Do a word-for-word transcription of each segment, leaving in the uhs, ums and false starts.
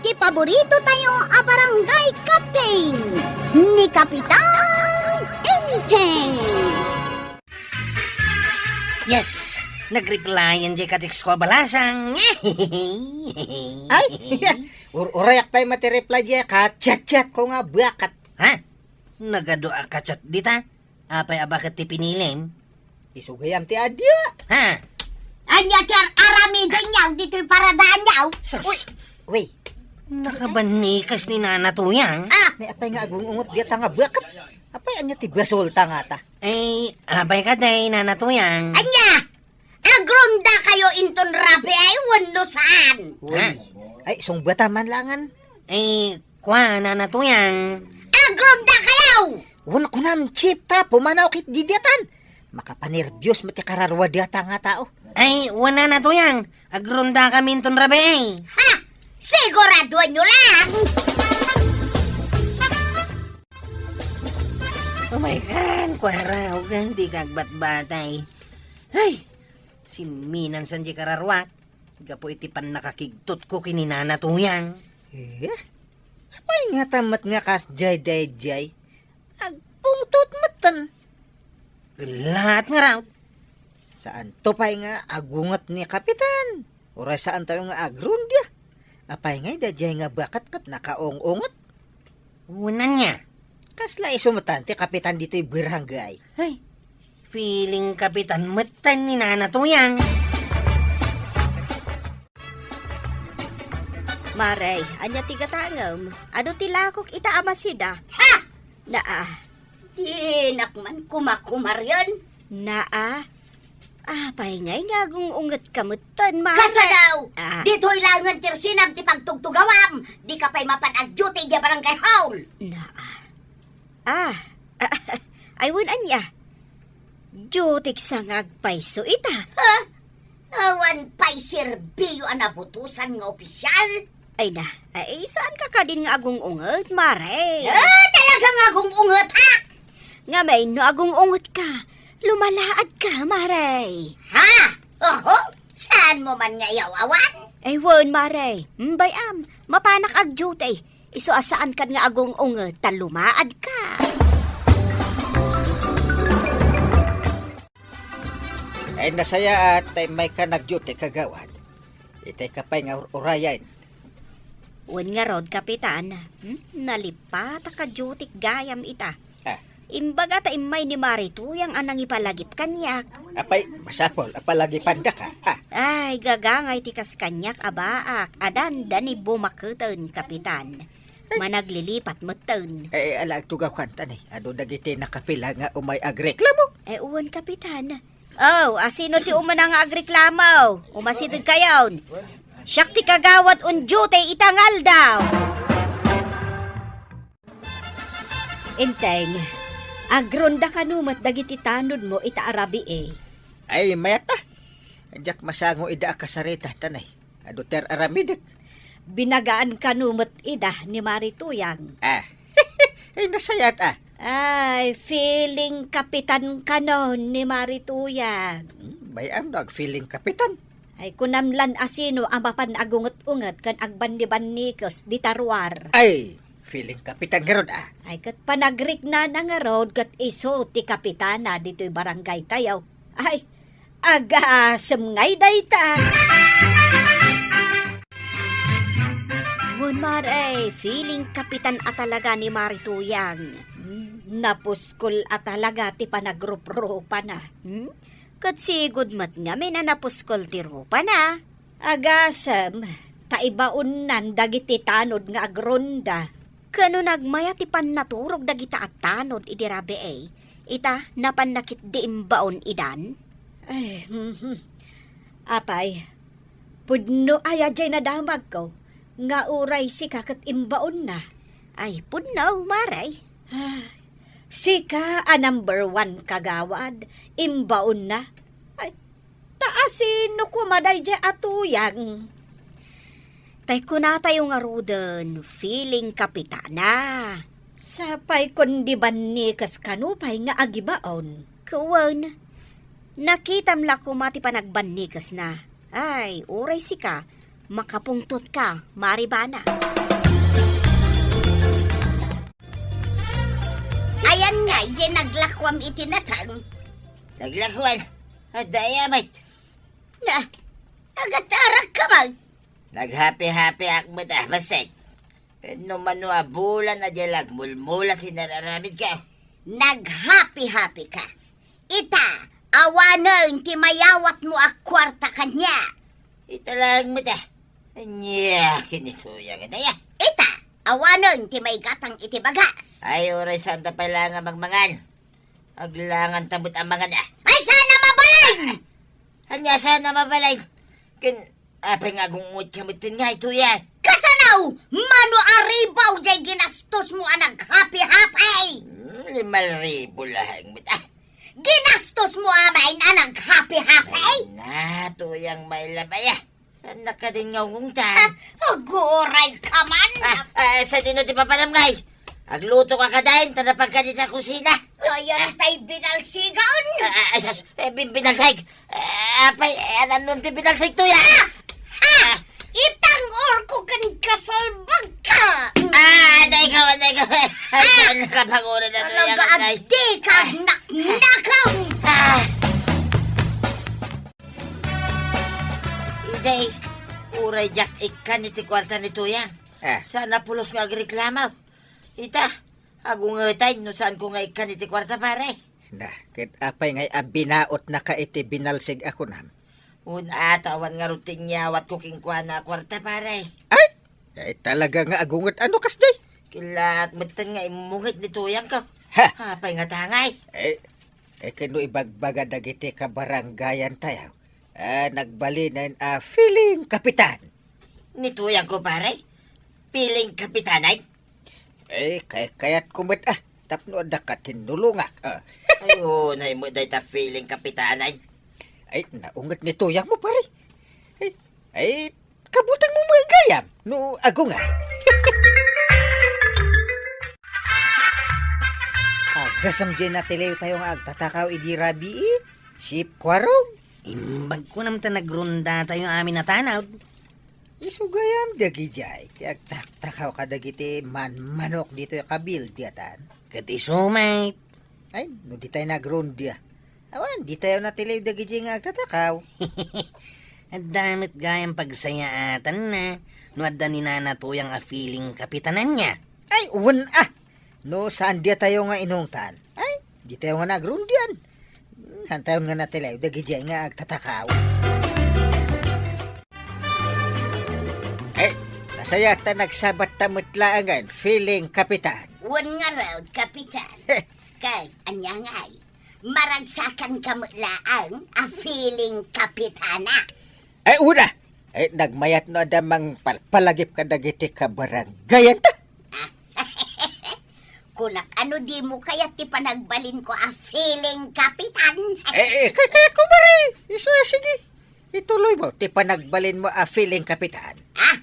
Ti paborito tayo a barangay captain, ni Kapitan Enteng. Yes, nag-replyan diay ka-text ko a balasang. Ay, ur-, urayak pay met ti reply diay ka-chat-chat ko nga buakat. Ha? Nagadu a ka-chat dita? Apay a baket ti pinilim? Isu gayam ti adia. Ha? Ania ti ar-, aramidenyo ditoy paradaanyo? Sus. Uy, uy. Nakabannikas ni Nana Tuyang. Ah! Ni apay nga agung-unget dita nga buakat? Apay ania ti basolta ngata? Eh, apay kadi, Nana Tuyang? Ania? Agrondakayo inton rabii wenno saan? Uy. Ha? Ay, sungbata man langan. Eh, kua, Nana Tuyang. Agrondakayo! Wen, kunam, Chief, ta pumanaw ket didiatan. Makapanerbios met ti kararua dita nga tao. Ay, wen, Nana Tuyang. Agrondakami inton rabii. Ha? Siguradoanyo lang! Oh my God, kuara, ugan, di kagbatbatay. Ay, simminansan diay kararuak. Gapu iti pannakakigtot ko ken ni Nana Tuyang. Eh? Apay ngata met nga kasdiay daydiay? Agpungtot metten. Laat nga raw. Saanto pay nga agunget ni Kapitan? Uray saantayo nga agronda? Apay ngay daydiay nga buakat ket nakaung-unget? Wen ania? Kasla isu metten ti kapitan ditoy barangay? Ay, feeling kapitan metten ni Nana Tuyang. Mare, ania ti gatangem? Adu ti lakok ita a masida? Ha! Naa. Dinak man kumakumarian. Naa. Apay ngay nga agung-ungetka metten, Mare? Kasano? Ah. Ditoy laengen ti rsinam ti pagtugtugawam. Dika pay mapan ag-duty idiay barangay hall. Naa. Ah. Ay, wen ania? Duty-k sa nga agpayso ita. Ha? Awan pay serbio a nabutosan nga opisial? Ay na, ay, saanka kadin nga agung-unget, Mare? Ah, talaga nga agung-unget, ha? Ngamin, no agung-ungetka, lumalaadka, Mare. Ha? Oho, saanmo man nga iyaw-awan? Ay, wen, Mare. Hmm, bay-am, mapanak ag-duty. Isu a saankan nga agung-unget, ta lumaadka. Ay, nasayaat, ta immayka nag-duty, kagawad. Itay ka pay nga ur-, urayen. Wen ngarud, Kapitan. Hmm? Nalipatak a duty-k gayam ita. Ah. Imbaga ta immay ni Mare Tuyang a nangipalagip kaniak. Apay, masapul a palagipandaka, ah. Ay, gagangay ti kas kaniak a baak, a dandani bumaketen, Kapitan. Ay. Managlilipat metten. Eh, ala, agtugawkan ta ni. Adu dagiti nakapila nga umay agreklamo? Eh, wen, Kapitan. Oh, asino ti umuna nga agreklamo? Umasidegkayon. Siak ti kagawad on duty ita nga aldaw. Enteng, agronda kano met dagiti tanodmo ita a rabii? Ay, mayat a. Diak masango ida a kasarita, tanay. Adu ti ar-aramidek. Binagaan kano met ida ni Mare Tuyang? Ah. Ay, nasayaat a. Ay, feeling kapitan kano ni Mare Tuyang. Hmm, bay-am no ag-feeling kapitan. Ay, kunam lan asino a mapan agunget-unget ken agbannibannikes dita ruar. Ay, feeling kapitan ngarud a. Ay, ket panagriknana ngarud ket isu ti kapitana ditoy barangay tayo. Ay, agasem ngay dayta. Wen, Mare, feeling kapitan a talaga ni Mare Tuyang. Hmm, napuskol a talaga ti panagruprupana. Hmm? Ket sigud met ngamin a napuskol ti rupana. Agasem, ta ibaonnan dagiti tanod nga agronda. Ken no nagmaya ti pannaturog dagita a tanod idi rabii, ita, napanna ketdi imbaon idan? Ay, mhm. Apay, pudno aya diay nadamagko, nga uray sika ket imbaonna? Ay, pudno, Mare. Ay, sika a number one kagawad, imbaonna? Ay, ta asino koma daydiay a Tuyang? Tay kunatayo ngaruden, feeling kapitana. Sapay kundi bannikes kano pay nga agibaon. Ket wen, nakitam la koma ti panagbannikesna. Ay, uray sika, makapungtotka, Mare Bana. Ayan nga, idiay naglakuam iti natang. Naglakuan? Adda aya met? Na, agatarak ka man. Naghapi-hapiak met a, bassit. Ket no mano a bulan a diay lagmulmulat ti nararamidko. Naghapi-hapi ka. Ita, awanen ti mayawatmo a kuarta kaniak. Ita laeng met a. Ania, kinituyangan aya. Ita, awanen ti maigatang iti bagas. Ay, uray saan ta pay laeng a mangmangan. Aglanganta met a mangan a. Ay, saan a mabalin! Ania saan a mabalin? Ken, apay nga agungotka metten nga ituya? Kasano? Mano a ribu diay ginastosmo a naghapi-hapi? Hmm, lima ribu laeng met a. Ginastosmo a bain a naghapi-hapi? Ay na, tuyang mailabay a. Saan na kadin nga ungungtan? Ah, aguray ka man! Ah, ah, sadino ti papanam ngay? Agluto ka kadain, ta napagka dita kusina. Ayan tay binalsigan! Ah, ah, ay, sus, eh, bin-, binalsig! Eh, apay, eh, anan ti binalsig to, ya? Ah! Ah! Itang orko ken kasalbag ka! Ah, anay ka, anay ka! Ay, ah! Saan ka pagura na to, talaga, ya, anay? Adi ka, ah, naknakaw! Ah! Iday, uray diak ikkan iti kuarta ni Tuyang. Ah. Saan a pulos nga agreklamo. Ita, agungeten no saanko nga ikkan iti kuarta, pare. Na, ket apay ngay a binaotnaka iti binalsig a kunam? Wen, a, ta awan ngarud ti inyawatko kenkuana a kuarta, pare. Ay! Ay, talaga nga agunget a no kasdiay. Kilaat metten nga immunget ni Tuyangko. Ha! Apay ngata ngay? Eh, Eh, ken no ibagbaga dagiti kabarangayan tayo, ah, nagbalinen a feeling kapitan. Ni Tuyangko, pare? Feeling kapitanen? Eh, kay-, kayatko met, ah, tapno adda ka tinnulongak, ah. Ay, unay met dayta feeling kapitanen. Ay, naunget ni Tuyangmo, pare. Ay, ay, kabutangmo met gayam no agunget. Agasem diay natiliw tayo nga agtatakaw idi rabii, Sip Kuarog? Imbag kunam ta nagrunda tayo amin a tanod. Isu gayam dagidiay ti agtaktakaw kadagiti manmanok ditoy kabildiatan. Ket isu met. Ay, no di tayo nagrunda. Awan, di tayo natiliw dagidiay nga agtatakaw. Adda met gayam pagsayaatanna no adda ni Nana Tuyang a feeling kapitananna. Ay, wen a! No saan di tayo nga inungtan, ay, di tayo nga nagrundian. Hantayon nga natiliw dagidiay nga agtatakaw. Eh, nasayaat ta nagsabat ta met laengen, feeling kapitan. Wen ngarud, kapitan. Ket ania ngay, maragsakan ka met laeng a feeling kapitana. Ay, una! Ay, nagmayat no adda mangpalpalagip kadagiti kabarangayan ta. Ah, kunak, ano dimo kayat ti panagbalinko a feeling kapitan? Eh, eh, kay-, kayatko, pare. Isu, sige. Ituloy mo ti panagbalin mo a feeling kapitan. Ah,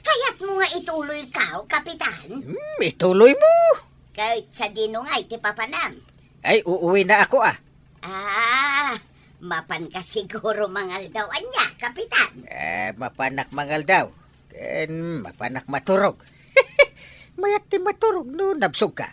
kayat mo nga ituloy ka, kapitan? Hmm, ituloy mo. Ket sadino ngay ti papanam? Ay, uuwi na ako, ah. Ah, mapan ka siguro mangaldaw ania, kapitan? Eh, mapanak mangaldaw. Ken mapanak maturog. Mayat ti maturog no nabsog ka.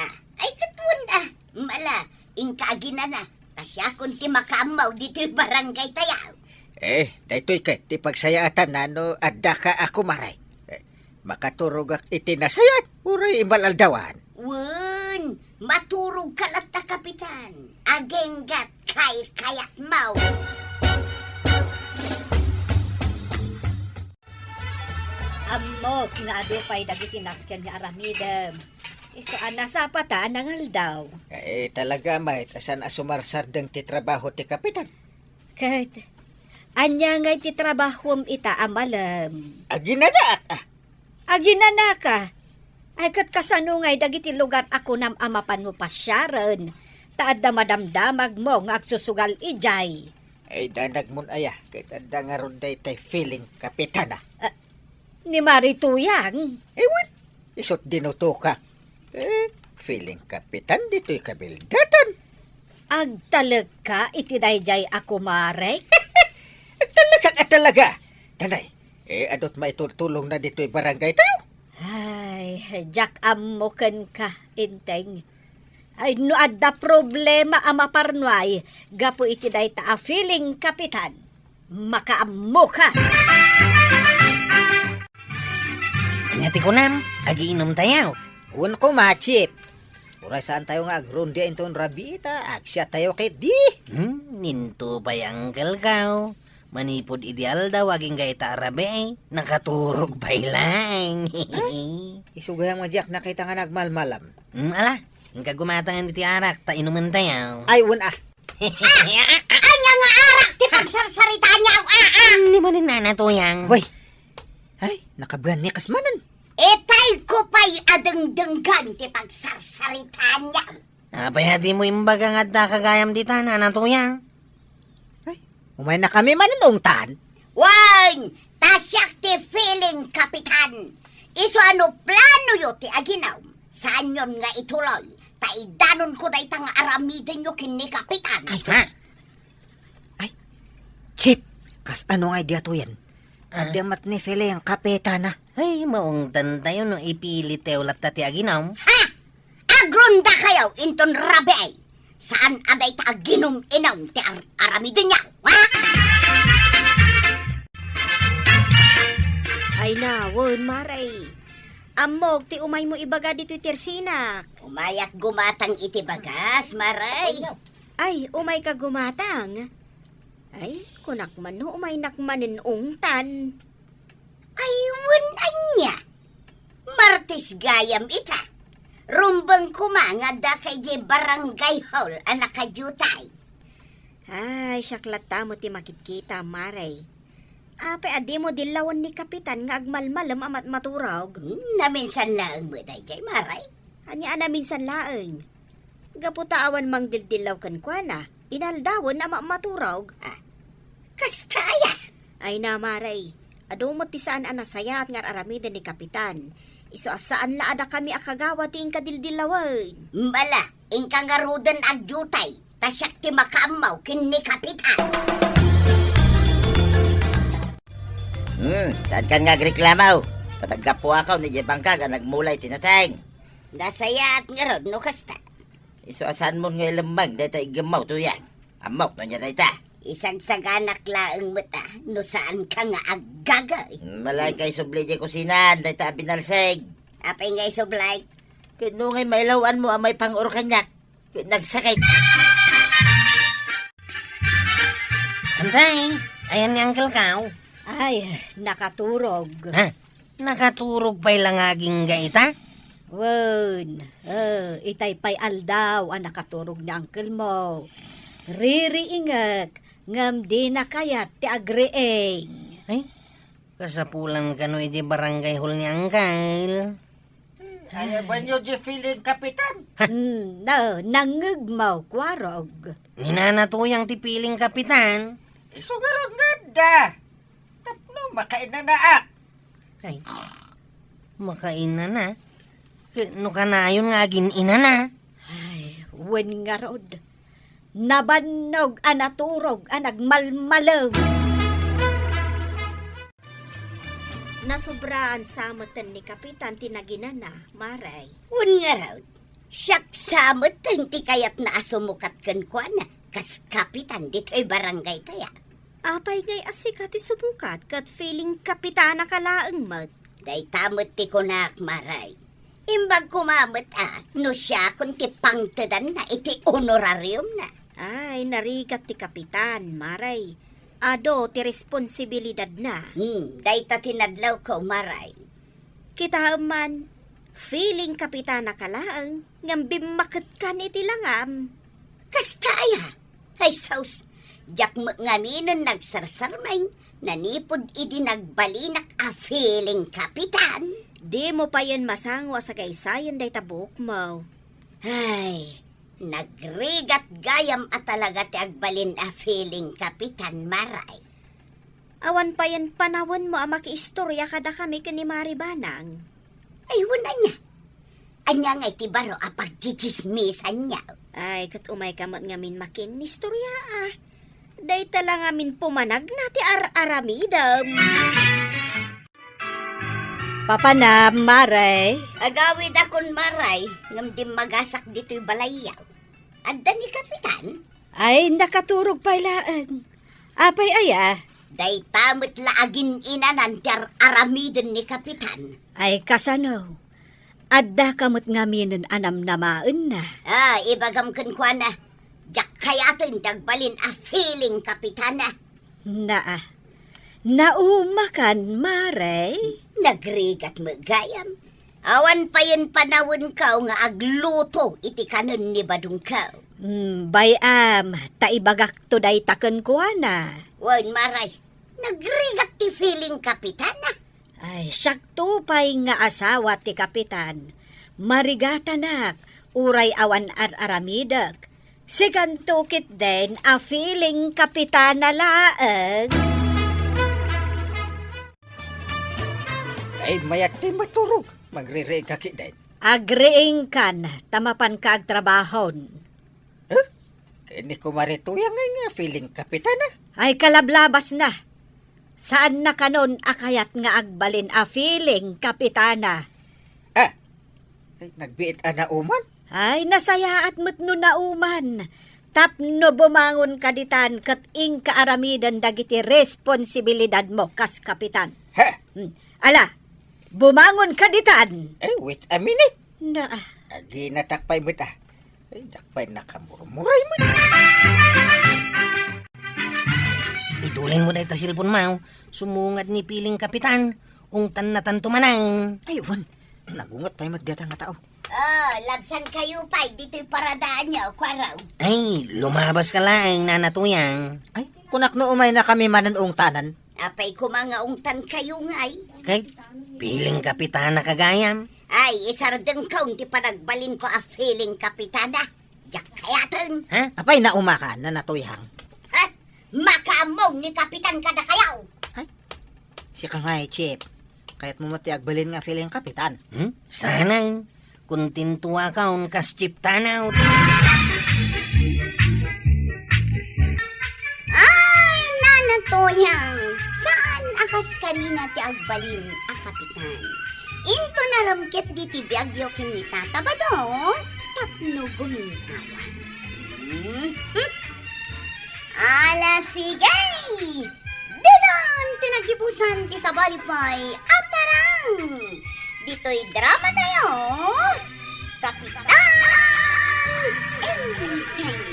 Ah, ay, ket wen, ah, mala, inka aginana, ta siakon ti makaammo ditoy barangay tayo. Eh, daytoy ket ti pagsayaatan no adda ka a kumare. Eh, makaturogak iti nasayaat, uray imal-aldawan. Wen, maturog ka latta, kapitan. Aginggat kay kayatmo. Ammok nga adu pay dagiti nasken nga aramidem. Isu a nasapa ta a nangaldaw. Eh, talaga, Amay, ta saan a sumarsardeng ti trabaho ti kapitan. Ket, ania ngay ti trabahom ita a malem? Aginanaak, ah. Aginanaka? Ay, ket kasano ngay dagiti lugar a kunam a mapanmo pasiaren? Ta adda madamdamagmo nga agsusugal idiay. Ay, danagmon aya, ket adda ngarud daytay feeling kapitana. Ah, ni Mari Tuyang? Ewan, isut' dinutoka. Eh, feeling kapitan ditoy kabildatan. Agtalekka iti daydiay a kumare? Agtalekak a talaga. Tanay, eh, adut maitultulongna ditoy barangay tayo. Ay, diak ammo kenka, Enteng. Ay, no adda problema a maparnuay gapu iti dayta a feeling, Kapitan, makaammoka. Ania ti kunam? Agiinom tayo? Wen koma, Chief. Uray saan tayo nga agrundi inton rabii ta agsiat tayo ket di. Hmm, ninto pay uncle ko. Manipud idi aldaw agingga ita a rabii, nakaturog pay laeng. Isu gayam nga diak nakita nga nagmalmalam. Hmm, ala, inka gumatangan iti arak, ta inumen tayo. Ay, wen a. Ania nga arak ti pagsarsaritaanyo, a, a? Ni manen, Nana Tuyang. Hoy. Ay, nakabuan ni kasmanen. Itay ko pay a dengdenggan ti pagsarsaritaanyo. Apay a dimo imbaga nga adda ka gayam dita, Nana Tuyang? Ay, umayna kami manen ungtan. Wen, ta siak ti feeling, Kapitan. Isu a no planoyo ti aginom, saanyon nga ituloy, ta idanonko dayta nga aramidenyo ken ni Kapitan. Ay, sus. Ha? Ay, Chief, kasano nga idi atuyen? Ah. Adda met ni feeling, Kapitana. Ay, maungtan tayo no ipilitew latta ti aginom. Ha? Agrunda kayo inton rabii. Saan a dayta aginom-inom ti ar-, aramidenyo, ha? Ay na, wen, Mare. Ammok ti umaymo ibaga ditoy tersinak. Umayak gumatang iti bagas, Mare. Ay, umayka gumatang? Ay, kunak man no umaynak manen ungtan. Ay, wen ania? Martes gayam ita. Rumbeng koma nga adda kay diay barangay hall a nakadiutay. Ay, siak latta met ti makitkita, Mare. Apay a dimo dillawen ni Kapitan nga agmalmalem a matmaturog? Hmm, naminsan laeng met daydiay, Mare. Ania a naminsan laeng? Gapu ta awan mangdildillaw kenkuana, inaldawen a ma-, maturog. Ah, kasta aya? Ay na, Mare, adu met ti saan a nasayaat nga ar-aramiden ni Kapitan. Isu a saan la a dakami a kagawad ti inka dildillawen. Mala, inka ngaruden agdiutay, ta siak ti makaammo ken ni Kapitan. Hmm, saankan nga agreklamo? Ta naggapuakaw idiay bangkag a nagmulay ti nateng. Nasayaat ngarud no kasta. Isu a saanmon nga ilemmeng dayta iggemmo, Tuyang. Ammok no ania dayta. Isagsaganak laeng met a no saanka nga aggagay. Malaenka isubli idiay kusinan dayta a binalsig. Apay nga isubli? Ket no ngay mailaw-anmo a maipang-or kaniak, ket nagsakit. Antay, ayan ni Uncle Kao. Ay, nakaturog. Ha? Nakaturog pay la nga agingga ita? Wen, eh, itay pay aldaw a nakaturog ni uncle mo. Ririingek, ngem dina kayat ti agriing. Ay, kasapulan kano idi barangay hall ni uncle. Ay, abanyo di feeling, Kapitan? Hmm, no, nangngegmo, Kuarog. Ni Nana Tuyang ti feeling, Kapitan. Isu ngarud nga adda. Tapno makainanaak. Ay, makainana? Ke-, no kanayon nga agin-inana? Ay, wen ngarud. Nabannog a naturog a nagmalmalem. Nasobraan sa meten ni Kapitan ti naginana, Mare. Wen ngarud, siak sa meten ti kayatna a sumukat kenkuana kas kapitan ditoy barangay taya. Apay ngay a sika ti sumukat ket feeling kapitana ka laeng met? Dayta met ti kunak, Mare. Imbag koma met a no siakon ti pangtedanna iti honorariumna. Ay, narigat ti kapitan, Mare. Adu ti responsibilidadna. Hmm, dayta ti nadlawko, Mare. Kitaem man, feeling kapitana ka laeng, ngem bimmaketkan iti langam. Kasta aya? Ay, sus, diak met ngaminen nagsarsarmeng, nanipud idi nagbalinak a feeling kapitan. Dimo payen masango a sagaysayen dayta buokmo. Ay, nagrigat gayam a talaga ti agbalin a feeling kapitan, Mare. Awan payen panawenmo a makiistoria kadakami ken ni Mari Banang. Ay, wen ania? Ania ngay ti baro a pagtsitsismisanyo? Ay, ket umayka met ngamin makinistoriaa. Dayta la ngamin pumanagna ti ar-aramidem. Papanam, Mare? Agawidakon, Mare, ngem dimmagasak ditoy balayyo. Adda ni Kapitan? Ay, nakaturog pay laeng. Apay aya? Dayta met la agin-inanan ti ar-aramiden ni Kapitan. Ay, kasano? Addaka met ngaminen a namnamaenna? Ah, ibagam kenkuana, diak kayaten ti agbalin a feeling kapitana. Naa, naumakan, Mare? Nagrigat met gayam. Awan payen panawenko nga agluto iti kanen ni badongko. Hmm, bay-am, ta ibagakto dayta kenkuana. Wen, Mare, nagrigat ti feeling kapitana. Ay, siakto pay nga asawa ti kapitan. Marigatanak, uray awan ar-aramidek. Sikanto ketdin a feeling kapitana laeng. Ay, mayat ti maturog. Magririing ka ketdin. Agriingkan, ta mapanka agtrabahon. Eh? Ken ni Kumare Tuyang ngay nga feeling kapitana? Ay, kalablabasna. Saanna kanon a kayat nga agbalin a feeling kapitana. Ah, ay, nagbiit a nauman? Ay, nasayaat met no nauman. Tapno bumangonka ditan ket inka aramiden dagiti responsibilidadmo kas kapitan. He? Hmm. Ala, bumangonka ditan. Eh, wait a minute. Na, ah. Aginatak pay met, ah. Ay, diak pay nakamurmuray met. Idulinmo dayta cellphone mo, sumungad ni feeling kapitan. Ungtannatanto manen. Ay, wen. Nagunget pay met dayta nga tao. Oh, labsankayo pay ditoy paradaanyo, kuaraw. Ay, lumabaska laeng, Nana Tuyang. Ay, kunak no umaynakami manen ungtanan. Apay koma nga ungtankayo ngay? Kay, feeling kapitana ka gayam. Ay, isardengko ti panagbalinko a feeling kapitana. Diak kayaten. Ha? Apay, naumaka, Nana Tuyang? Ha? Makaammo ni kapitan kadakayo. Ay, sika ngay, Chief. Kayatmo met ti agbalin nga feeling kapitan. Hmm? Sana. Kontentoakon kas Chief Tanaw. Ay, Nana Tuyang, saan a kas kanina ti agbalin a kapitan? Inton arem ket diti biagyo ken ni Tata Badong tapno guminnawan. Hmm? Ala, sige! Ditan ti naggibusan ti sabali pay a parang. Ditoy drama tayo, Kapitan Enteng.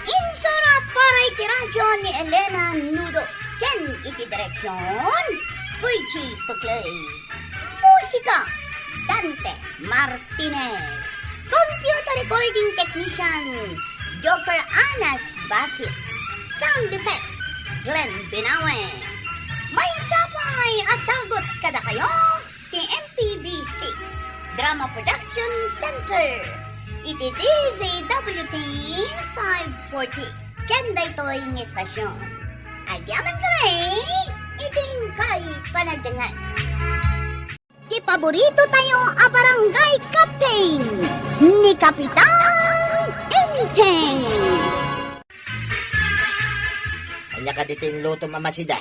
Insurat para iti radyo ni Elena Nudo ken iti direksyon, Virgie Peclay. Musika, Dante Martinez. Computer recording technician, Joffer Anas Basit. Sound effects, Glenn Binawe. Maysa pay a sagut kadakayo ti M P B C Drama Production Center iti D Z W T five forty ken daytoy nga istasyon. Agyaman kami iti inkay panagdengngeg. Ti paborito tayo a barangay captain, ni Kapitan Enteng. Ania kadi ti inlutom a masida?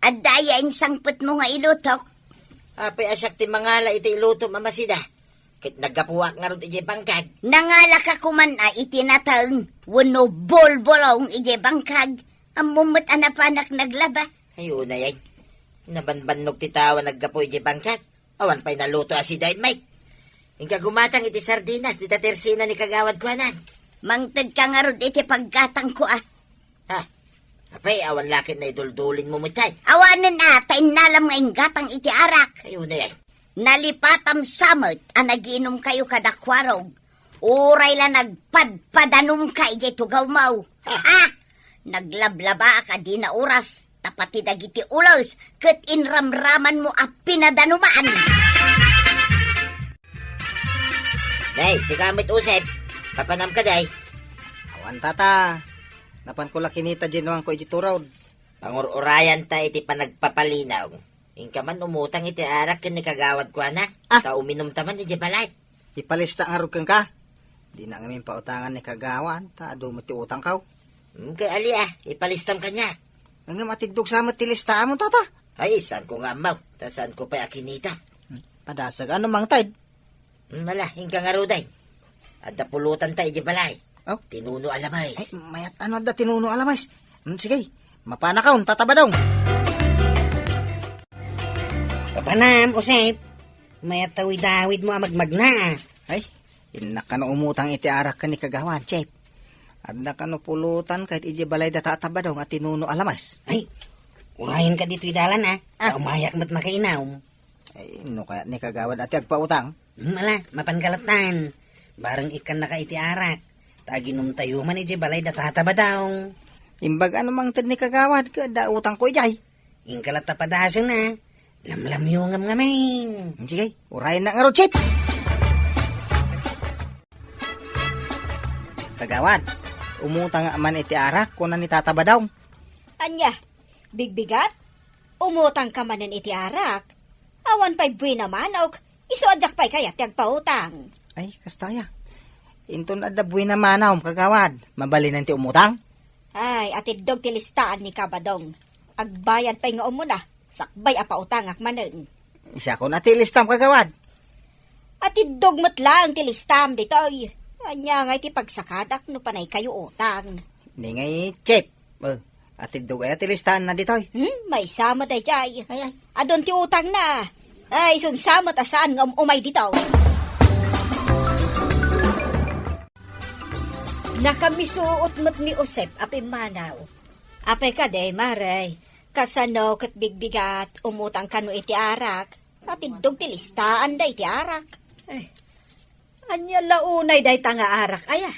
Adda aya insangpetmo nga ilutok? Apay a siak ti mangala iti ilutom a masida? Ket naggapuak ngarud idiay bangkag. Nangalaka koman a iti nateng wenno bulbulong idiay bangkag? Ammom met a napanak naglaba. Ay, unay ay. Nabanbannog ti tao a naggapu idiay bangkag. Awan pay naluto a sidain, Mike. Inka gumatang iti sardinas, dita tersina ni kagawad kuanan. Mangtedka ngarud iti paggatangko, a. Ha? Apay, awan la ket naiduldulinmo met ay. Awanen a, ta innalam nga inggatang iti arak. Ay, unay ay. Nalipatam sa met a nagiinumkayo kada kuarog. Uray la nagpadpadanumka idiay tugawmo. Ha? Ah! Naglablabaak a dina oras, ta pati dagiti ules ket inramramanmo a pinadanuman. Day, sika met, Usep. Papanam ka, day? Awan, tata. Napanko la kinita diay nuangko iti turod. Pangur-urayanta iti panagpapalinaw. Inka man umutang iti arak ken ni kagawad kuana. Ah! Ta uminumta man idiay balay. Ipalista ngarud kenka? Dina ngamin pautangan ni kagawad, ta adu met ti utangko. Hmm, kay ali, a, ipalistam kaniak. Ngem atiddog sa met ti listaam, tata. Ay, saanko nga ammo, ta saanko pay a kinita. Padasag, ano mangted? Hmm, ala, inka ngaruden. Adda pulotanta idiay balay. Oh? Ti Nuno a Lames. Ay, mayat ano adda ti Nuno a Lames? Hmm, sige, mapanakon, Tata Badong. Papanam, Josep. Mayat ta awidawidmo a magmagna, a. Ay, innak kano umutang iti arak ken ni Kagawad, Jep. Adda kano pulotanta idiay balay da Tata Badong a ti Nuno a Lames. Ay, urayenka ditoy dalan, a. Ah. Ta umayak met makainum. Ay, no kayat ni Kagawad a ti agpautang? Hmm, ala, mapanka lattan. Bareng ikkannaka iti arak. Ta aginumtayo man idiay balay da Tata Badong. Imbag ano mangted ni Kagawad, ket adda utangko idiay. Inka latta padasen, a. Lamlamyongam ngamin. Sige, urayennak ngarud, Jep. Kagawad, umutang man iti arak, kuna ni Tata Badong. Ania, bigbigat? Umutangka manen iti arak? Awan pay buena manok, isu a diak pay kayat ti agpautang. Ay, kasta aya. Inton adda buena manok, Kagawad, mabalinen ti umutang? Ay, atiddog ti listaan ni Kabadong. Agbayad pay nga umuna, sakbay a pautangak manen. Siakon a ti listam, Kagawad. Atiddog met laeng ti listam ditoy. Ania ngay ti pagsakadak no panay kayo utang? Ni ngay, Chep. Eh, atiddog aya ti listaanna ditoy? Hmm, maysa met daydiay. Ay, ay. Adun ti utangna. Ay, sunsa met a saan nga um-umay ditoy. Nakamisuot met ni Josep a pimmanaw. Apay kadi, Mare? Kasano ket bigbigat, umutang kano iti arak? Atiddog ti listaan da iti arak. Eh, ania la unay dayta nga arak, aya?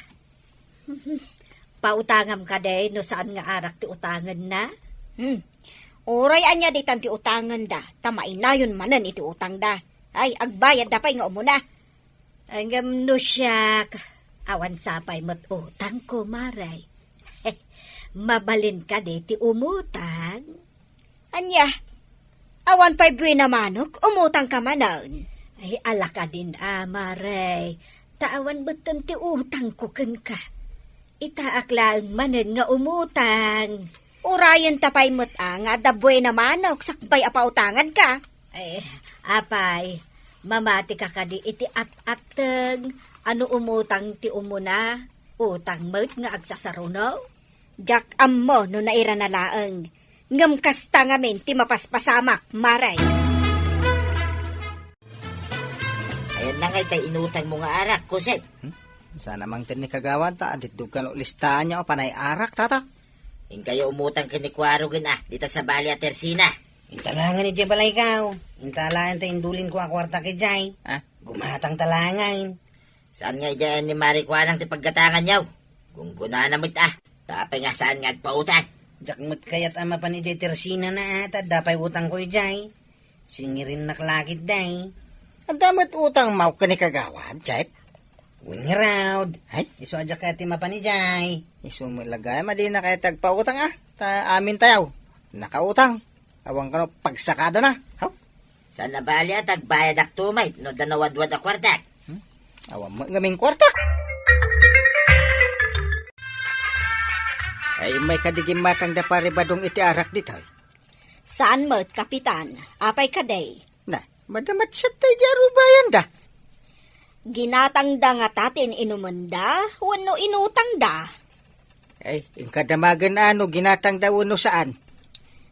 Pautangam kadi no saan nga arak ti utangenna? Hmm. Uray ania ditan ti utangenda, ta mainayon manen iti utangda. Ay, agbayadda pay nga umuna. Ngem no siak, awan sapay met utangko, Mare. Mabalin kadi ti umutang? Ania? Awan pay buena manok, umutangka manen. Ay, ala kadin a, Mare. Ta awan metten ti utangko kenka. Itaak laeng manen nga umutang. Urayenta pay met a nga adda buena manok sakbay a pautanganka. Eh, apay, mamatika kadi iti at-atteng a no umutang ti umuna, utang met nga agsasaruno? Diak ammo no nairana laeng, ngem kasta ngamin ti mapaspasamak, Mare. Ayan na ngay tay inutangmo nga arak, Josep. Hmm? Saan a mangted ni Kagawad ta atiddog kano listaanna a panay arak, Tata? Inkayo umutang ken ni Kuarugen a, dita sabali a Tersina. Inta laengen idiay balaykaw. Inta laeng ta indulinko a kuartak idiay. Ah? Gumatangta laengen. Saan nga idiay ni Mare Kuanang ti paggatanganyo? Gunggonana met a. Apay nga saan nga agpautang? Diak met kayat a mapan idiay Tersinana a, ta adda pay utangko idiay. Singirinnak la ketdi. Adda met utangmo ken ni Kagawad, Chep? Wen ngarud. Ay? Isu a diak kayat ti mapan idiay. Isu met la gayam a dina kayat ti agpautang a. Ta amintayo nakautang. Awan kano pagsakadana. Haw? Saan a bali a ta agbayadakto met no adda nawadwad a kuartak? Hmm? Awan met ngamin kuartak. Ay, may kadi gimmatangda Pare Badong iti arak ditoy? Saan met, Kapitan. Apay kadi? Na, madamatsat tay di arubayanda. Ginatangda ngata ti in-inumenda wenno inutangda? Ay, inka damagen a no ginatangda wenno saan.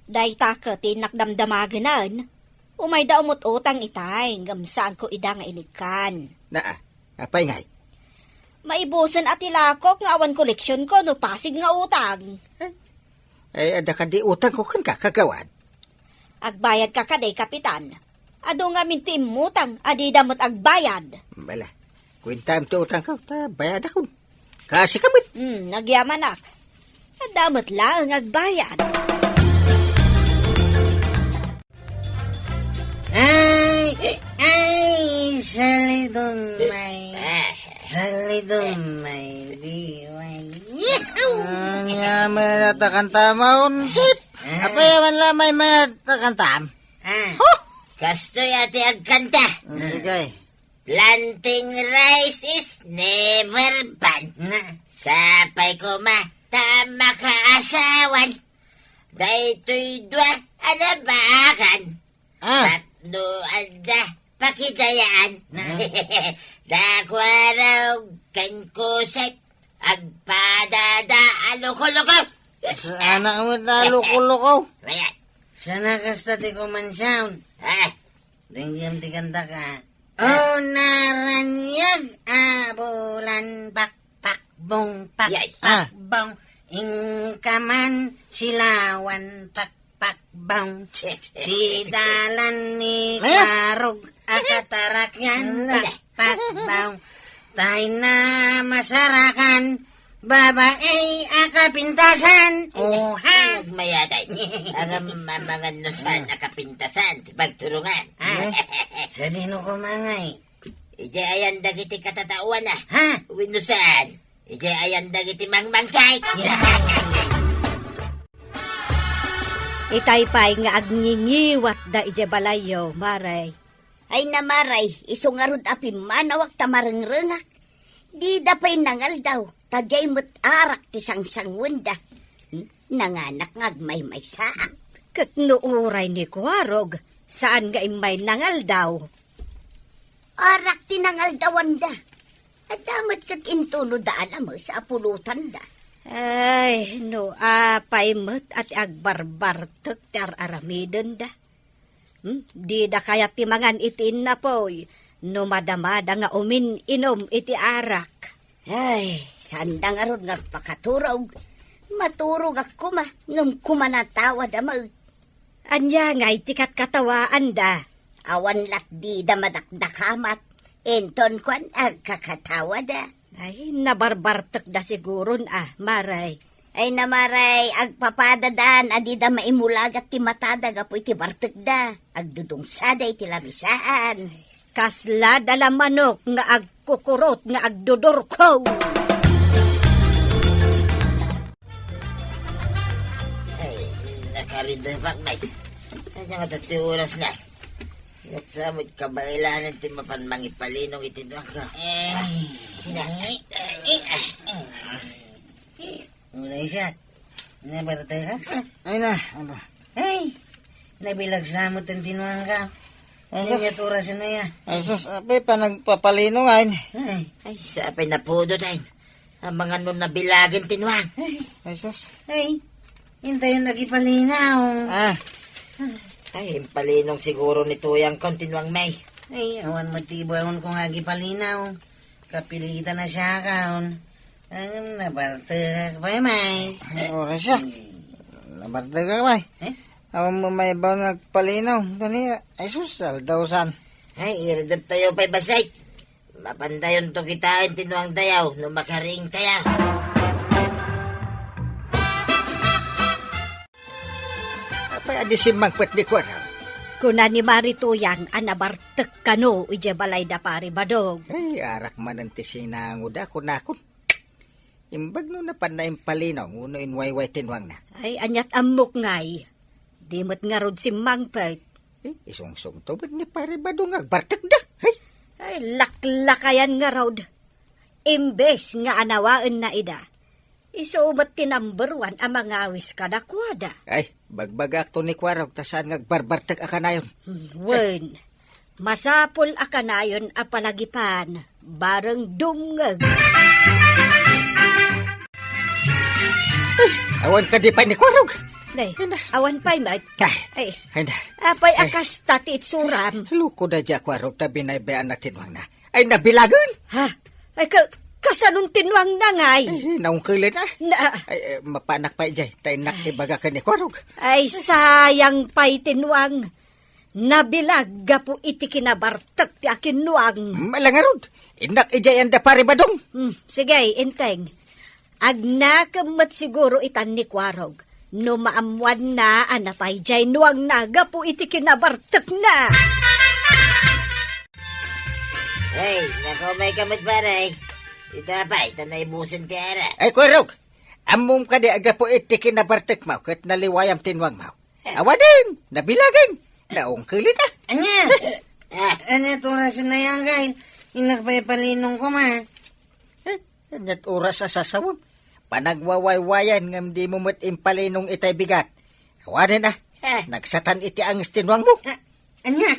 Dayta ket ti innak damdamagenan. Umayda umut-utang itay, ngem saanko ida nga ilikkan. Naa, apay ngay? Maibusen a ti lakok nga awan koleksionko no pasig nga utang. Ay, adda kadi utangko kenka, Kagawad? Agbayadka kadi, Kapitan? Adu ngamin ti immutang a dida met agbayad. Bala, kuentaem ti utangko, ta bayadakon. Kasika met. Hmm, nagyamanak. Adda met laeng agbayad. Ay, ay, salidong may, salidong may diway. Yahoo! Ania met a kantam, Chep? Ah. Apay, awan la may met a kantam? Ah. Huh! Kastoy a ti agkanta. Sige. Planting rice is never bad. Nga. Sapay koma ta makaasawan. Daytoy dua, Ala, baakan. Ah. Tapno anda, pakidayaan. Ah. Dakwarog ken Kusip, agpadada a loko-loko. Saan a met a loko-loko? Ayan. Saan a kasta ti kumansaon? Ah. Denggem ti kantaka. Ah. O naranyag a bulan, pakpakbong, Yay. Ah. Pakpakbong. Inka man silawan, pakpakbong. Si dalan ni Ayan. Kwarog a katarakyan, Ala. Pakpakbong. Tay na masarakan, babae a kapintasan. Oha. Nagmayatay. Ang mamangan no saan a kapintasan, ti pagturungan. Ah, sadino kumangay? Ija ayan dagiti katatawana. Ha? Wenno saan? Ija ayan dagiti mangmangkay. Itay pay nga agningiwatda ija balayyo, Mare. Ay na, Mare, isu ngarud a pimmanawak ta marengrengak. Dida pay nangaldaw, ta diay met arak ti sangsangwenda. Hmm? Nanganak nga agmaymaysaak. Ket no uray ni Kuarog, saan nga immay nangaldaw? Arak ti nangaldawanda. Adda met ket intono daan a mesa a pulotanda. Ay, no apay met a ti agbarbartek ti ar-aramidenda. Hmm? Dida kayat ti mangan iti innapoy no madamada nga umin-inom iti arak. Ay, saanda ngarud nga agpakaturog. Maturogak koma, ngem kumanatawada met. Ania ngay ti katkatawaanda? Awan lat dida madakdakamat. Inton kuan, agkakatawada. Ay, nabarbartekda siguron a, Mare. Ay na, Mare, agpapadadan a dida maimulagat ti matada gapu iti bartekda. Agdudungsada iti lamisaan. Kasla dala manok nga agkukurot nga agdudurko. Ay, nakaridepak, bay. Ania nga ti oras na? Ket sa met kabailanan ti mapan mangipalinong iti duaka. Ay, ay, ay, ay. Uray siak. Nabartekak. Ay na, aba. Ay, nabilag sa met ti nuangka. Ay, sus. Ania ti oras na ya? Ay, sus, apay panagpapalinong, ay. Ay. Ay, sa apay napudot, ay. Amangan no nabilagen ti nuang. Ay, sus. Ay, intayon agipalinaw. Ah. Ay, impalinong siguro ni Tuyang kon ti nuang, May. Ay, awan met ti ibaon ko nga agipalinaw. Kapilitan na siya kaon. Ang nabartekak pay, May. Ay, oras siya. Ay. Nabartekak pay. Eh? Awan met may ibaon nga agpalinaw. Kani, ay sus, aldaw san. Ay, iridep tayo pay, Basay. Mapandayonto kitaen ti nuangtayo no makariingtayo. Apay a di simmangpet ni Kuarog? Kuna ni Mari Tuyang a nabartek kano idiay balay da Pari Badong. Ay, arak manen ti sinangoda, kunakon. Imbag no napanna impalinaw wenno inwayway ti nuangna. Ay, aniat ammok ngay. Di met ngarud simmangpet. Eh, isungsungto met ni Pari Badong nga agbartekda. Ay! Ay, laklakayan ngarud. Imbes nga anawaenna ida, isu met ti number one a mangawis kadakuada. Ay, bagbagakto ni Kuarog ta saan nga agbarbartek a kanayon. Hmm, wen. Masapul a kanayon a palagipan, bareng dumngeg. Ay, awan kadi pay ni Kuarog. Nay, Ay, na. Awan pay met. Ay. Ay. Ay, na. Apay Ay. Akasta ti itsuram. Loko da dia Kuarog ta binaybay-anna ti nuangna. Ay, nabilagen. Ha? Ay, ka-, kasanon ti nuangna ngay? Ay, naungkelen, ah. Na- Ay, eh, mapanak pay jay. Ta innak ibaga ken ni Kuarog. Ay, sayang pay ti nuang. Nabilag gapu iti kinabartek ti akinnuang. Ala ngarud, innak idiay anda Pari Badong. Hmm, sige, inteng. Agnakem met siguro itan ni Kuarog no maammuanna a nataydiay nuangna gapu iti kinabartekna. Hey, nakaumay ka met, pare. Ita pay, ita naibusen ti ara. Ay, Kuarog, ammom kadi a gapu iti kinabartekmo ket naliwayam ti nuangmo? Awanen, nabilagen, naungkelen a. Ania? Ah. Ania ti oras na yan, Kyle? Innak pay palinong koma. Eh, ania ti oras a sasawem? Panagwawaywayan ngem dimo met impalinong itay bigat. Awanen a, Ah. Nagsatan iti anges ti nuangmo. Ah, ania?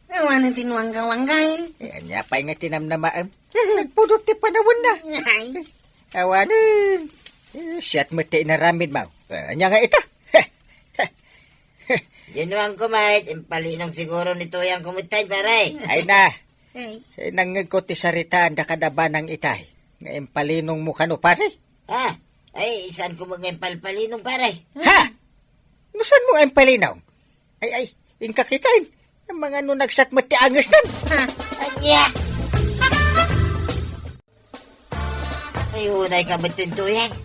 Awanen ti nuangko, Wangkay. Eh, ania pay nga tinamnamaem? Nagpudot ti panawenna. Ay. Awanen. Eh, siak met ti inaramidmo. Eh, ania nga ita? Diay nuangko met, impalinong siguro ni Tuyangko met tay, pare. Ay na. Ay. Eh, nangngegko ti saritaan da kada banang itay. Nga impalinongmo kano, pare? Ah, ay, saanko met nga impalpalinong, pare. Ha? No saanmo nga impalinong? Ay, ay, inka kitaen. Mangano nagsat met ti angesnan. Ha? Ania? Ay, unay ka met, Tuyang.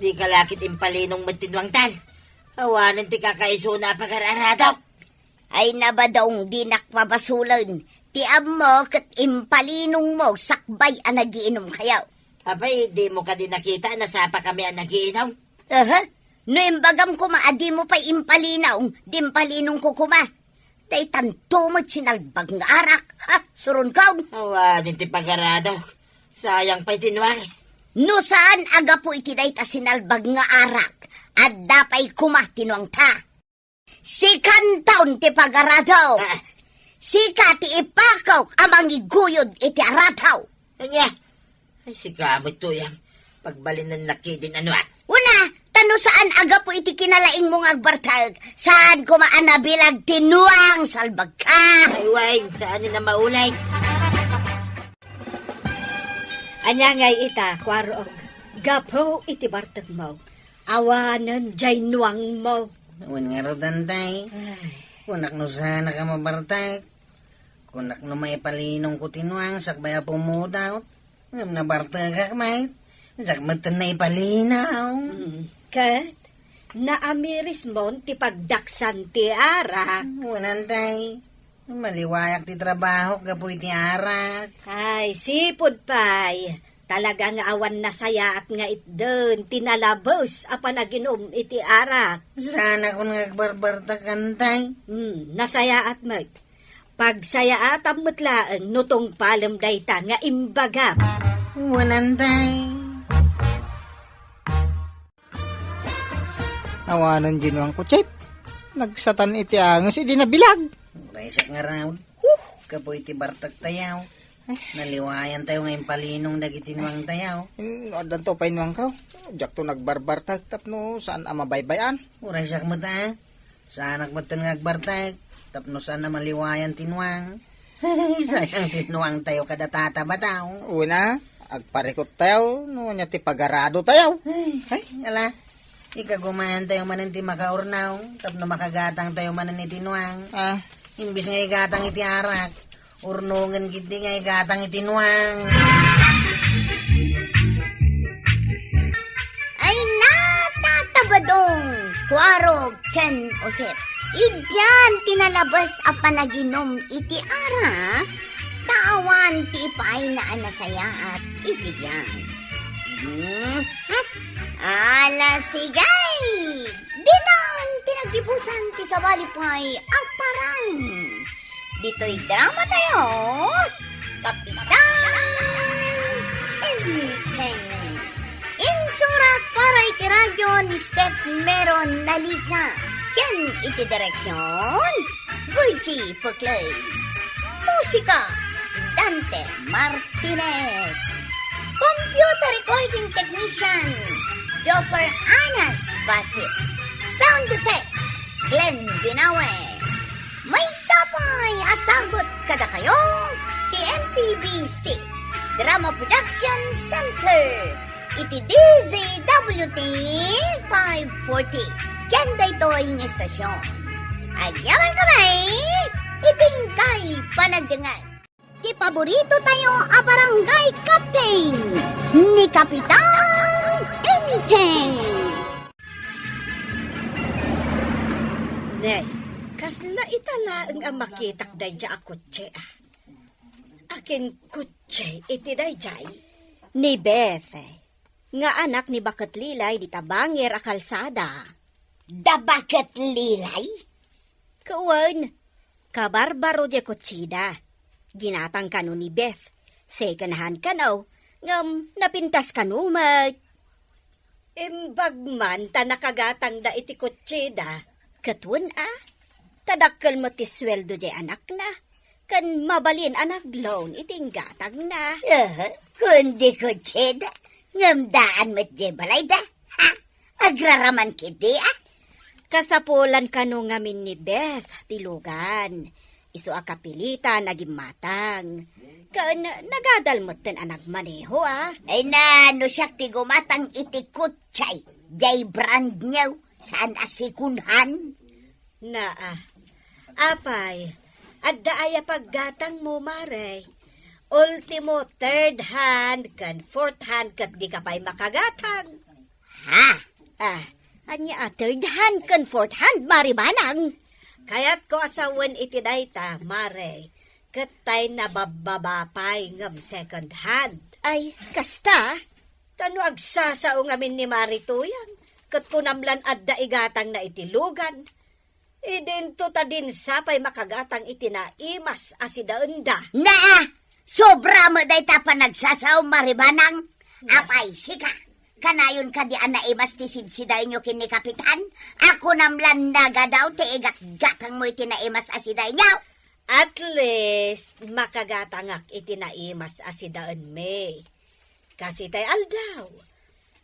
Dika la ket impalinong met ti nuangtan. Awanen ti kakaisuna a pagar-aradok. Ay, nabadong, dinak pabasolen. Ti ammo ket impalinongmo sakbay a nagiinumkayo. Apay, dimo kadi nakita a nasapakami a nagiinom? Aha. No imbagam koma a dimo pay impalinong, di impalinongko koma. Daytanto met sinalbag nga arak. Ha, suronko. Awanen ti pagaradok. Sayang pay ti nuang. No saan a gapu iti dayta sinalbag nga arak, adda pay koma ti nuangta. Sikanton ti pagaradok. Ah. Sika ti ipakok a mangiguyod iti arataw. Ania? Ay, sika met, Tuyang. Pagbalinennak ketdin a nuang. Una, ta no saan a gapu iti kinalaingmo nga agbartek, saan koma a nabilag ti nuang, salbagka. Ay, wen, saan a maulay. Ania ngay ita, Kuarog? Gapu iti bartekmo, awanen diay nuangmo. Wen ngarud, Antay. Ay. Kunak no saanak a mabartek. Kunak no maipalinongko ti nuang sakbay a pumudot. Ngem nabartekak met. Diak metten naipalinong. Mm. Ket naamirismon ti pagdaksan ti arak. Wen, Antay. Maliwayak ti trabahok gapu iti arak. Ay, sipud pay. Talaga nga awan nasayaat nga itden ti nalabes a panaginum iti arak. Saanakon nga agbarbartek, Antay. Hmm, nasayaat met. Pagsayaatam met laeng no tungpalem dayta nga imbagam. Wen, Antay. Awanen diay nuangko, Chep. Nagsatan iti anges idi nabilag. Uray siak ngarud. Huh! Gapu iti bartektayo. Ay. Naliwayantayo nga impalinong dagiti nuangtayo. In, addanto pay nuangko. Diakto nagbarbartek tapno saan a mabaybay-an. Uray siak met, a. Saanak metten nga agbartek tapno saan a maliwayan ti nuang. Sayang ti nuangtayo kada tata, bataw. Wen a, agparikuttayo no ania ti pagaradotayo. Ay, ala. Ikagumaantayo manen ti makaurnaw tapno makagatangtayo manen iti nuang. Ah. Imbes nga igatang iti arak, urnongen ketdi nga igatang iti nuang. Ay, natatabadong, Kuarog ken Osep. Idian ti nalabes a panaginum iti arak, ta awan ti ipaayna a nasayaat iti biag. Hmm? Ala, sige! Ditan ti naggibusan ti sabali pay a parang. Ditoy dramatayo, Kapitan Enteng. Insurat para iti radio ni Steph Meron Nalica ken iti direksion, Virgie Peclay. Musika, Dante Martinez. Computer recording technician, Jopper Anas Basit. Sound effects, Glenn Binawe. Maysa pay a sagut kadakayo ti M P B C Drama Production Center iti D Z W T five forty ken daytoy nga istasyon. Agyamankami iti inkay panagdengngeg. Ti paborito tayo a barangay captain, ni Kapitan Enteng. Nay, kasla ita laeng a makitak daydiay a kotse, a. Akin kotse iti daydiay? Ni Beth, nga anak ni Baket Lilay dita bangir a kalsada. Da Baket Lilay? Wen, kabarbaro diay kotsida. Ginatang kano ni Beth. Second hand kano, ngem napintas kano met. Imbag man ta nakagatangda iti kotsida, Ket wen a, ta dakkel met ti sueldo diay anakna, ken mabalin a nag-loan iti inggatangna. Eh, kundi kutsida, ngem daan met diay balayda. Ha? Agraraman ketdi a? Kasapulan kano ngamin ni Beth ti lugan. Isu a kapilitan a gimmatang. Ken nagadal metten a nagmaneho a. Ay na, no siak ti gumatang iti kutsay, diay brand new, saan a second hand. Naa. Apay, adda aya paggatangmo, Mare? Ultimo, third hand ken fourth hand ket dika pay makagatang. Ha? Ah, ania a third hand ken fourth hand, Mare Manang? Kayatko a sawen iti dayta, Mare, ket tay nababbaba pay ngem second hand. Ay, kasta? Ta no agsasao ngamin ni Mare Tuyang, ket kunam lan adda igatangna iti lugan. Idinto ta dinsa pay makagatang iti naimas a sidaenda. Naa! Sobra met dayta panagsasao, Mare Manang. Apay, sika, kanayon kadi a naimas ti sidsidaenyo ken ni Kapitan? A kunam lan nagadaw ti igatgatangmo iti naimas a sidaenyo? At least, makagatangak iti naimas a sidaenmi. Kasi tay aldaw,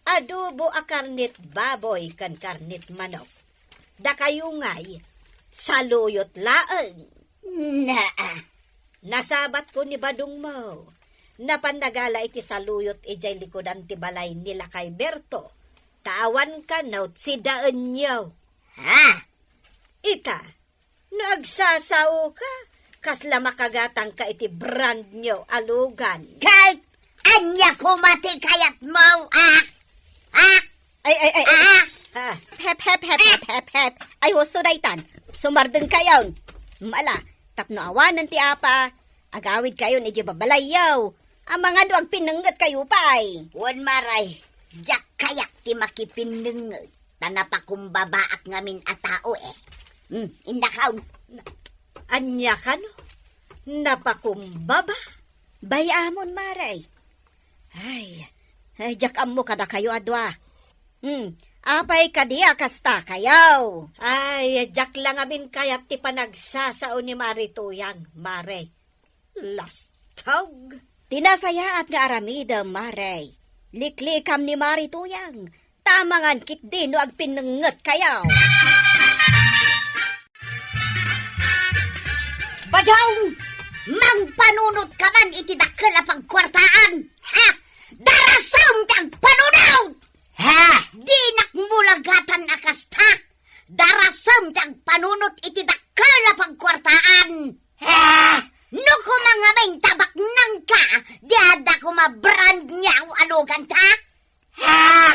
adobo a karnit baboy ken karnit manok. Dakayo ngay, saluyot laeng. Naa. Nasabatko ni badongmo. Napan nagala iti saluyot idiay likudan ti balay ni Lakay Berto. Ta awan kano sidaenyo. Ha? Ita, no agsasaoka, kasla makagatangka iti brand new a lugan. Kay, ania koma ti kayatmo, ah? Ah? Ay, ay, ay, ay. Ah? Ah. Hep, hep, hep, hep, hep, hep. Ay, husto daytan. Sumardengkayon. Mala, tapno awanen ti apa, agawidkayon idiay babalayyo. Amangan no agpinnengngetkayo pay. Wen, Mare, diak kayat ti makipinnengnget. Ta napakumbabaak ngamin a tao, eh. Hmm, indakaw. Ania kano? Napakumbaba? Bay-amon, Mare. Ay, ay, diak ammo kadakayo a dua. Hmm, apay kadi a kastakayo? Ay, diak la ngamin kayat ti panagsasao ni Mare Tuyang, Mare. Lastog! Ti nasayaat nga aramidem, Mare. Liklikam ni Mare Tuyang. Ta amangan ketdi no agpinnengngetkayo. Badong! Mangpanunot ka man iti dakkel a pagkuartaan! Ha? Darasem ti agpanunot! Ha? Dinak mulagatan a kasta! Darasem ti agpanunot iti dakkel a pagkuartaan! Ha? No koma ngamin ta baknangka, di adda koma brand new a luganta? Ha?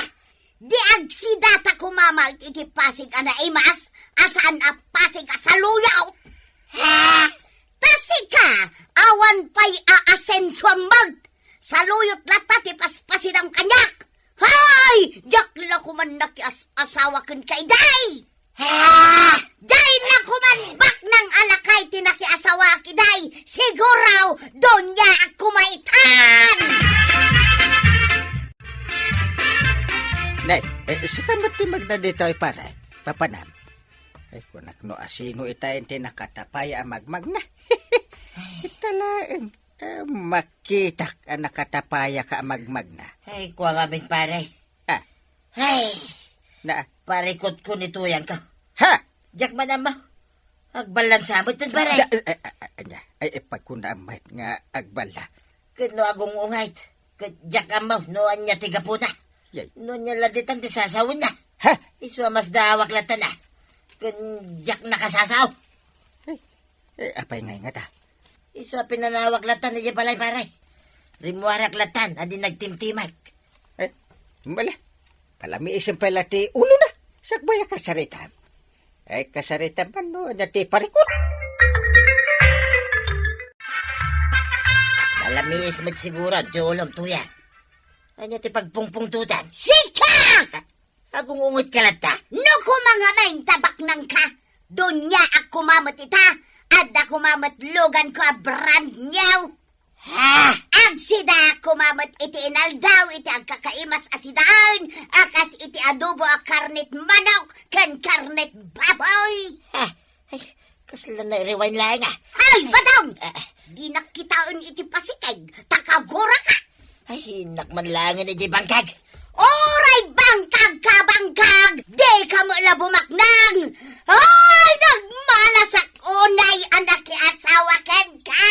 Di agsidata koma met iti pasig a naimas, a saan a pasig a saluyot? Ha? Ta sika, awan pay a asensuam met. Saluyot latta ti paspasidam kaniak. Hay! Diak la koman nakias-asawa kenka idiay! Ah! Diay la koman baknang a lakay ti nakiasawaak idiay! Siguro, doniaak koma itan! Nay, eh, sika met ti magna ditoy, pare. Papanam. Ay, kunak no asino itayen ti nakatapaya a magmagna. Ita laeng. Eh, makitak a nakatapayaka a magmagna. Ay, kua ngamin, pare. Ah. Ay. Na? Pare, kutkon ni Tuyangko. Ha? Diak man ammo. Agballan sa met, pare. Da-, eh, eh, eh, anya? Ay, eh, pagkuna met nga agballa. Ket no agung-ungayt, ket diak ammo no anya ti gapuna. Yay. No anya la ditan ti sasawenna. Ha? Isu a masdaawak latta na. Ken diak nakasasao. Ay, eh, apay ngay ngata? Isu a pinanawak latta idiay balay, pare. Rimmuarak latta a di nagtimtimek. Eh, mala. Palamiisem pay la ti ulona. Sakbay a kasaritam. Ay, kasaritam man no, anya ti parikut? Palamiis met siguro ti ulom, Tuyang. Anya ti pagpungpungtotan? Sika! Agung-unget ka latta? No koma ngamin ta baknangka, doniaak koma met ita, adda koma met luganko a brand new. Ah! Agsida koma met iti inaldaw iti agkakaimas a sidaen a kas iti adobo a karnet manok ken karnet baboy. Ah! Ay, kasla na rewind laeng, ah. Ay, Badong! Ah, ah. Dinak kitaen iti pasikeg, ta kaguraka. Ay, innak man laengen iti bangkag. Uray bangkag ka, bangkag! Di ka met la bumaknang! Ay, nagmalasak unay a nakiasawa kenka!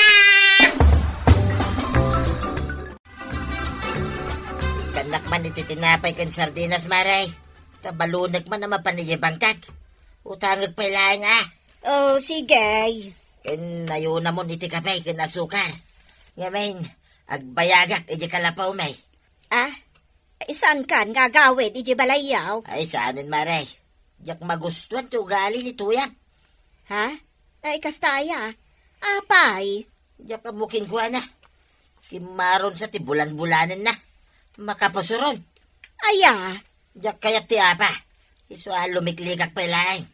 Kannak man iti tinapay ken sardinas, Mare. Ta balunek man a mapan iti bangkag. Utangek pay laeng, ah. Oh, sige. Ken ayunamon iti kape ken asukar. Ngamin, agbayagak iti kalapawmi. Ah? Ay, saankan nga agawid iti balayyo? Ay, saanen, Mare. Diak magustuan ti ugali ni Tuyang. Ha? Ay, kasta aya? Apay? Diak ammo kenkuana. Kimmaronsa ti bulan-bulanenna. Makapusoron. Aya? Diak kayat ti apa. Isu a lumiklikak pay laeng.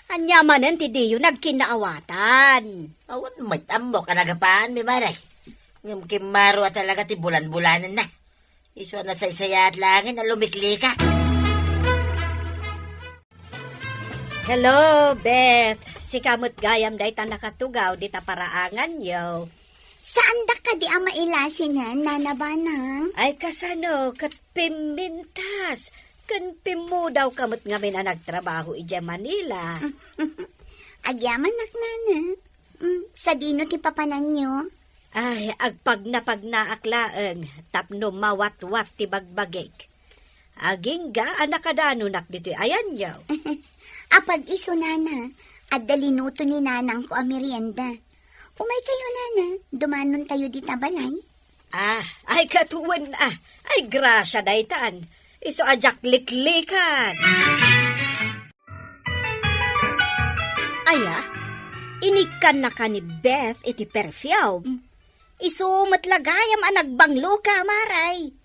Ania manen ti diyo nagkinnaawatan? Awan met ammok a nagapaanmi, Mare. Ngem kimmaro a talaga ti bulan-bulanenna. Isu a nasaysayaat laengen a lumiklikak. Hello, Beth. Sika met gayam dayta nakatugaw dita paraanganyo. Saandak kadi a mailasinen, Nana Banang? Ay, kasano, ket pimmintas, ken pimmudawka met ngamin a nagtrabaho idiay Manila. Agyamanak, Nana. Mm, sadino ti papananyo? Ay, agpagnapagnaak laeng tapno mawatwat ti bagbagik. Agingga a nakadanonak ditoy ayanyo. Apag-isu, Nana, adda linuto ni nanangko a merienda. Umaykayo, Nana, dumanontayo dita balay. Ah, ay, katuen, ah. Ay, grasia daytan. Isu a diak liklikan. Aya, inikkannaka ni Beth iti perfume. Isu met la gayam a nagbangloka, Mare.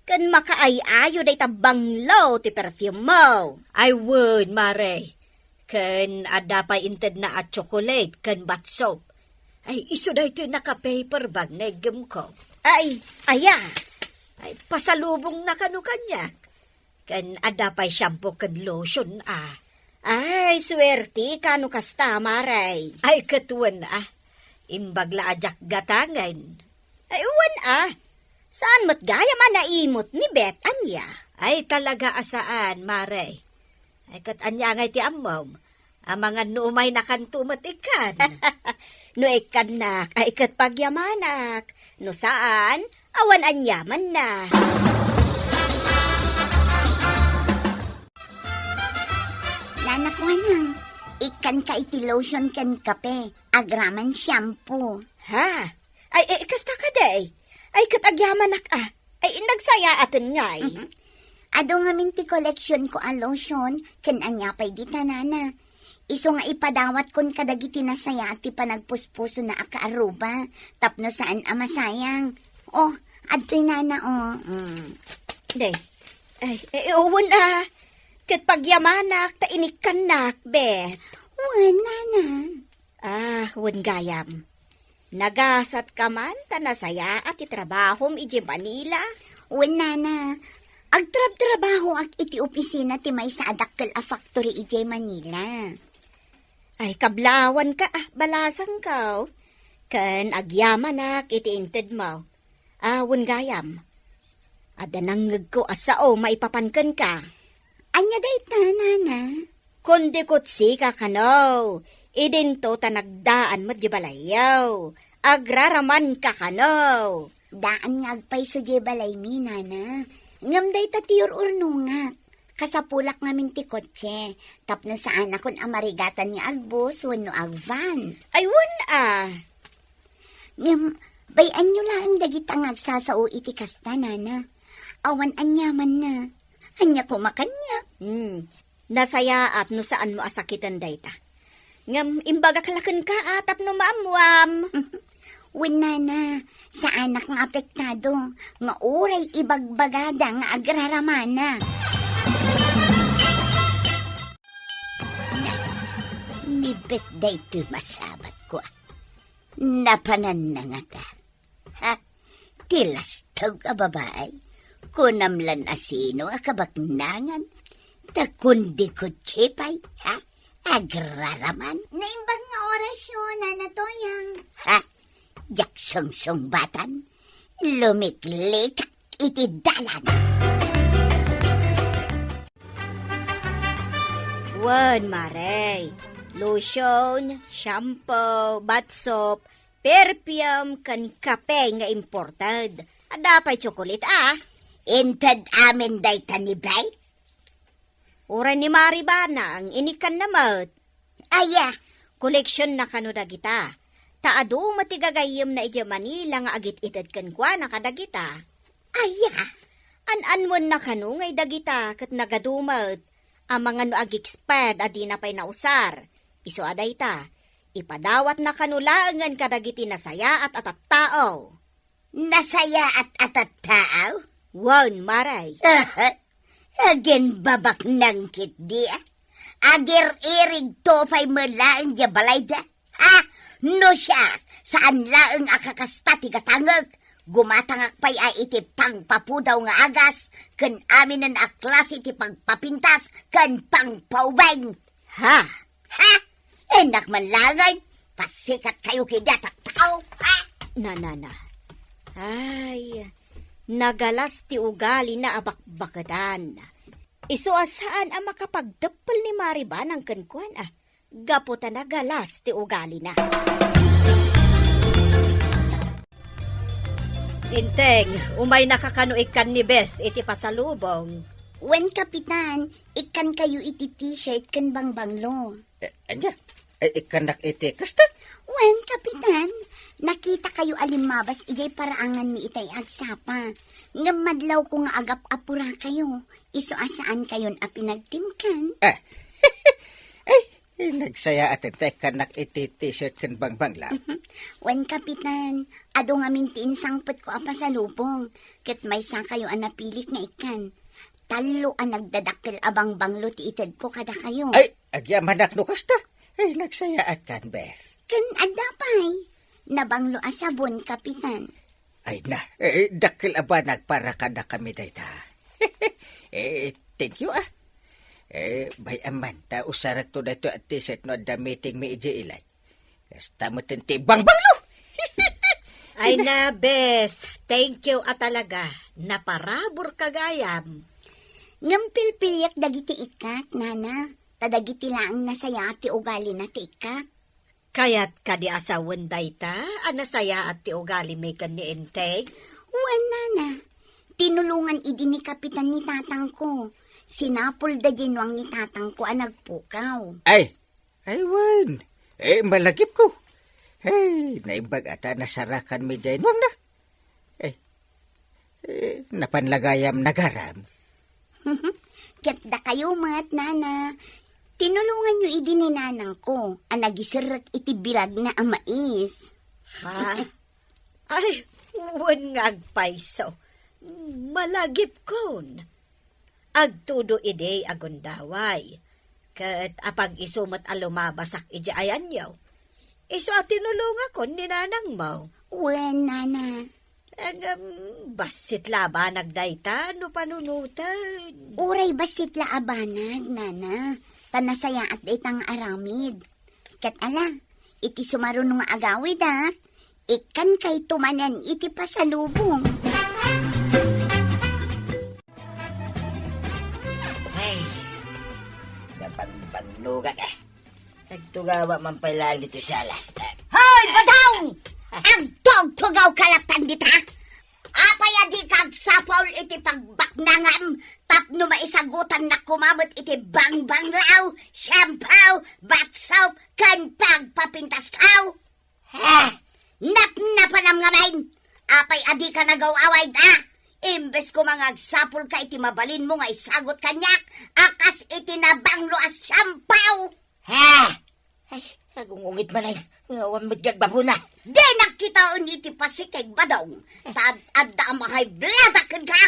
Ken makaay-ayo dayta banglo ti perfume mo. Ay wen, Mare. Ken adda pay intedna a chocolate ken bath soap. Ay, isu daytoy naka-paper bag nga iggemko. Ay, aya? Ay, pasalubongna kano kaniak. Ken adda pay shampoo ken lotion, a. Ay, suertika no kasta, Mare. Ay, ket wen, a. Imbag la a diak gatangen. Ay, wen, a. Saan met gayam a naimut ni Beth, ania? Ay, talaga a saan, Mare. Ay, ket ania ngay ti ammom? Amangan no umaynakanto met ikkan. No ikkannak, ay ket pagyamanak. No saan, awan aniamanna. Nana Kuanang, ikkanka iti lotion ken kape, agraman shampoo. Ha? Ay, eh, kasta kadi? Ay, ket agyamanak, a. Ay, nagsayaaten ngay. Mhm. Adu ngamin ti koleksyon ko a lotion, ken ania pay dita, Nana. Isu nga ipadawatkon kadagiti nasayaat ti panagpuspusona a kaarruba, tapno saan a masayang. Oh, adtoy, Nana, oh. Mm. Day. Ay, eh, wen, a. Ket pagyamanak, ta inikkannak, be. Wen, Nana. Ah, wen gayam. Nagasat ka man ta nasayaat ti trabahom idiay Manila? Wen, Nana. Agtrabtrabahoak iti opisina ti maysa a dakkel a factory idiay Manila. Ay, kablawan ka, a, balasangko. Ken agyamanak iti intedmo. A, wen gayam. Adda nangngegko a sao maipapan kenka. Ania dayta, Nana? Kundi kutsika kano, idinto ta nagdaan met di balayyo. Agraramanka kano. Daan nga agpayso di balaymi, Nana. Ngem dayta ti ur-urnongak. Kasapulak ngamin ti kotse, tapno saanakon a marigatan nga agbus wenno agvan. Ay, wen, a. Ngem, bay-anyo laeng dagita nga agsasao iti kasta, Nana. Awan aniamanna. Ania koma kaniak? Hmm. Nasayaat no saanmo a sakiten dayta. Ngem imbagak la kenka a tapno maammuam. Wen, Nana, saanak nga apektado, nga uray ibagbagada nga agraramanak. Ni Bet daytoy masabatko, a. Napananna ngata. Ti lastog a babai, kunam lan a sino a kabaknangan, ta kundi kutsi pay, ha? Agraraman. Naimbag nga orasyo, Nana Toyang. Ha? Diak sungsungbatan, lumiklikak iti dalan. Wen, Mare, lotion, shampoo, bath soap, perfume, ken kape nga imported. Adda pay tsokolate, a? Inted amin dayta ni Bay? Uray ni Mari Banang, inikkanna met. Aya, koleksionna kano dagita. Ta adu met ti gagayyemna idiay Manila nga agit-ited kenkuana kadagita. Aya, an-anwenna kano ngay dagita ket nagadu met, amangan no agexpired a dina pay nausar. Isu a dayta, ipadawatna kano laengen kadagiti nasayaat a tattao. Nasayaat a tattao? Wen, Mare. Aha. Aginbabaknang ketdi, a. Agir-irigto pay met laeng diay balayda. Ha? No siak, saan laeng a kakasta ti gatangek. Gumatangak pay a iti pangpapudaw nga agas, ken aminen a klase ti pagpapintas ken pangpaubing. Ha? Ha? Innak man laeng, pasikatkayo ketdi a tattao, ha? Na, na, na. Ay, nagalas ti ugalina a bakbaketan. Isu a saan a makapagteppel ni Mari Banang kenkuana, gapu ta nagalas ti ugalina. Enteng, umaynaka kano ikkan ni Beth iti pasalubong? Wen, Kapitan, ikkankayo iti T-shirt ken bangbanglo. Eh, ania? Eh, ikkannak iti kasta? Wen, Kapitan, nakitakayo a limmabas idiay paraanganmi itay agsapa. Ngem madlawko nga agap-apurakayo, isu a saankayon a pinagtimkan. Ah. Ay, eh, nagsayaat ta ikkannak iti T-shirt ken bangbanglo. Wen, Kapitan, adu ngamin ti insangpetko a pasalubong, ket maysakayo a napilik nga ikkan. Tallo a nagdadakkel a bangbanglo ti itedko kadakayo. Ay, agyamanak no kasta. Ay, nagsayaatka, Beth. Ken adda pay, nabanglo a sabon, Kapitan. Ay na, eh, dakkel a banag para kadakami dayta. Eh, thank you, ah. Eh, bay-am man, ta usarakto daytoy a T-shirt no adda meetingmi idiay ilay. Kasta met ti bangbanglo! Ay na, Beth, thank you a talaga. Naparaburka gayam. Ngem pilpiliek dagiti ikkak, Nana, ta dagiti laeng nasayaat ti ugalina ti ikkak. Kayat kadi a sawen dayta a nasayaat ti ugalimi ken ni Enteng? Wen, Nana. Tinulongan idi ni Kapitan ni tatangko. Sinapulda diay nuang ni tatangko a nagpukaw. Ay, Ay, wen. Eh, malagipko. Ay, naimbag a ta nasarakanmi diay nuangna. Eh, eh, napan la gayam nagaram. Ket dakayo met, Nana. Tinulonganyo idi ni nanangko a nagiserrek iti bilagna a mais. Ha? Ay, wen nga agpayso. Malagipkon. Agtudo idi a gundaway. Ket apag-isu met a lumabasak idiay ayanyo. Isu a tinulongakon ni nanangmo. Wen, Nana. Ngem, bassit la a banag dayta no panunoten. Uray bassit la a banag, Nana. Ta nasayaat dayta nga aramid. Ket ala, iti sumaruno nga agawid, a, ikkankayto manen iti pasalubong. Ay, nabanbannogak, a. Nagtugawa man pay laeng ditoy salas. Hoy, Badong! Agtugtugawka latta dita? Apay a dika agsapul iti pagbaknangam tapno maisagutannak koma met iti bangbanglo, shampoo, bath soap, ken pagpapintasko? Ha? Napnapanam ngamin! Apay a dika nagaw-awid, a? Imbes koma nga agsapulka iti mabalinmo nga isagut kaniak a kas iti nabanglo a shampoo! Ha? Ay, agungungit man ay, nga awan met gagbabuna. Dinak kitaen iti pasikeg, Badong. Ta ad-, adda a ma-high blood a kenka.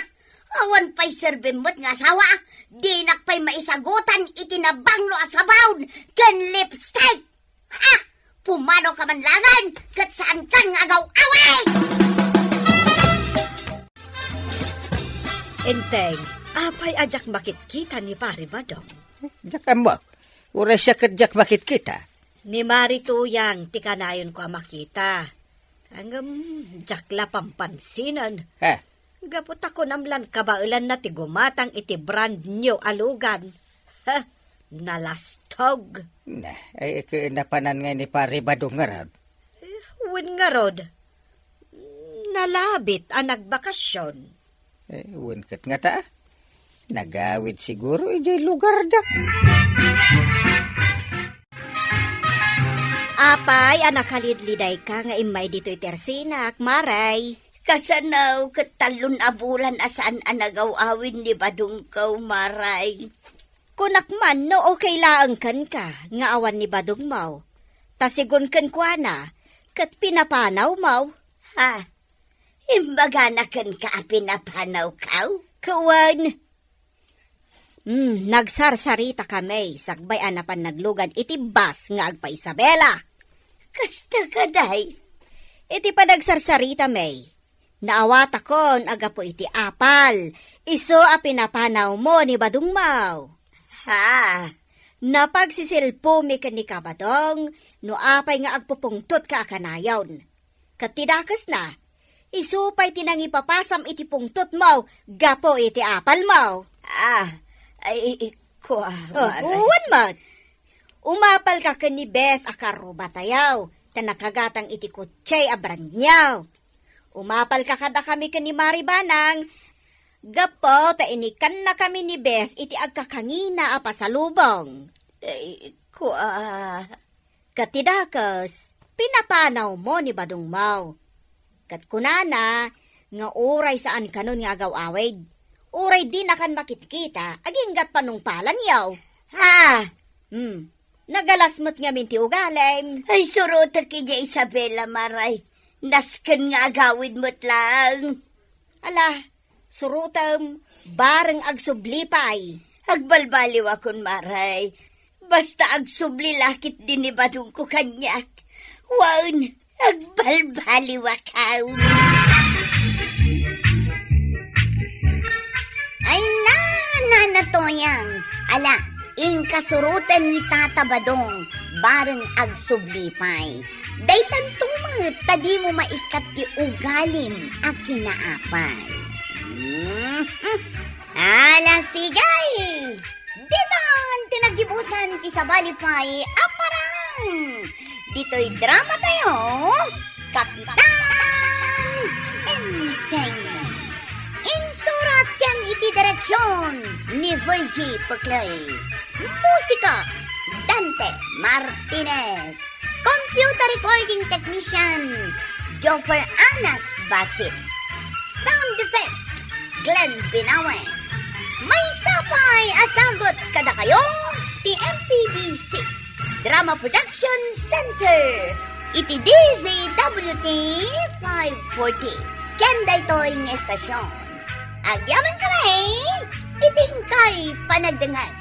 Awan pay serbim met nga asawa. Dinak pay maisagutan iti nabanglo a sabon ken lipstick. Ha? Pumanoka man laeng, ket saankan nga agaw-away! Enteng, apay a diak makitkita ni Pari Badong? Diak ammo. Uray siak ket diak makitkita. Ni Mari Tuyang ti kanayonko a makita. Ngem, diak la pampansinan. Ha? Gapu ta kunam lan kabaelanna ti gumatang iti brand new a lugan. Ha? Nalastog. Na, ay, ket napanan ngay ni Pari Badong ngarud? Eh, wen ngarud. Nalabit a nagbakasyon. Eh, wen ket ngata. Nagawid siguro idiay lugarda. Apay a nakalidlidayka nga immay ditoy tersinak, Maray? Kasano ket tallon a bulan a saan a nagaw-awid ni Badongko, Maray? Kunak man no okay laeng kenka nga awan ni Badongmo. Ta sigun kenkuana, ket pinapanawmo. Ha? Imbagana kenka a pinapanawko? Wen. Hmm, nagsarsarita kami, sakbay a napan naglugan iti bus nga agpa-Isabela. Kasta kadi? Iti panagsarsarita, May, naawatakon a gapu iti apal, isu a pinapanawmo ni Badongmo. Ha? Napagsisilpomi ken ni Kabadong no apay nga agpupungtotka a kanayon. Ket ti dakesna, isu pay ti nangipapasam iti pungtotmo gapu iti apalmo. Ah, ay, ay, kua, Oh, Maray. Wen met. Umapalka ken ni Beth a karrubatayo, ta nakagatang iti kotse a brand new. Umapalka kadakami ken ni Mari Banang, gapu ta inikannakami ni Beth iti agkakangina a pasalubong. Ay, kua. Ket ti dakes, pinapanawmo ni Badongmo. Ket kunana nga uray saan kanon nga agaw-awid, uray dinakan makitkita, aginggat panungpalanyo. Ha? Hmm. Nagalas met ngamin ti ugalim. Ay, surotek idiay Isabela, Maray. Nasken nga agawid met laeng. Ala, surotem, bareng agsubli pay. Agbalbaliwakon, Maray. Basta agsubli la ketdi ni Badongko kaniak. Wen, agbalbaliwakon. Ay na, Nana Toyang. Ala, inka suroten ni Tata Badong, bareng agsubli pay. Daytanto met ta dimo maikkat ti ugalim a kinaapal. Mhm. Ala, sige! Ditan ti naggibusan ti sabali pay a parang. Ditoy drama tayo, Kapitan Enteng. Insurat ken iti direksyon ni Virgie Peclay. Musika, Dante Martinez. Computer recording technician, Joffer Anas Basit. Sound effects, Glenn Binawe. Maysa pay a sagut kadakayo ti M P B C Drama Production Center iti D Z W T five forty. Ken daytoy nga estasyon, agyaman kami iti inkay panagdengngeg.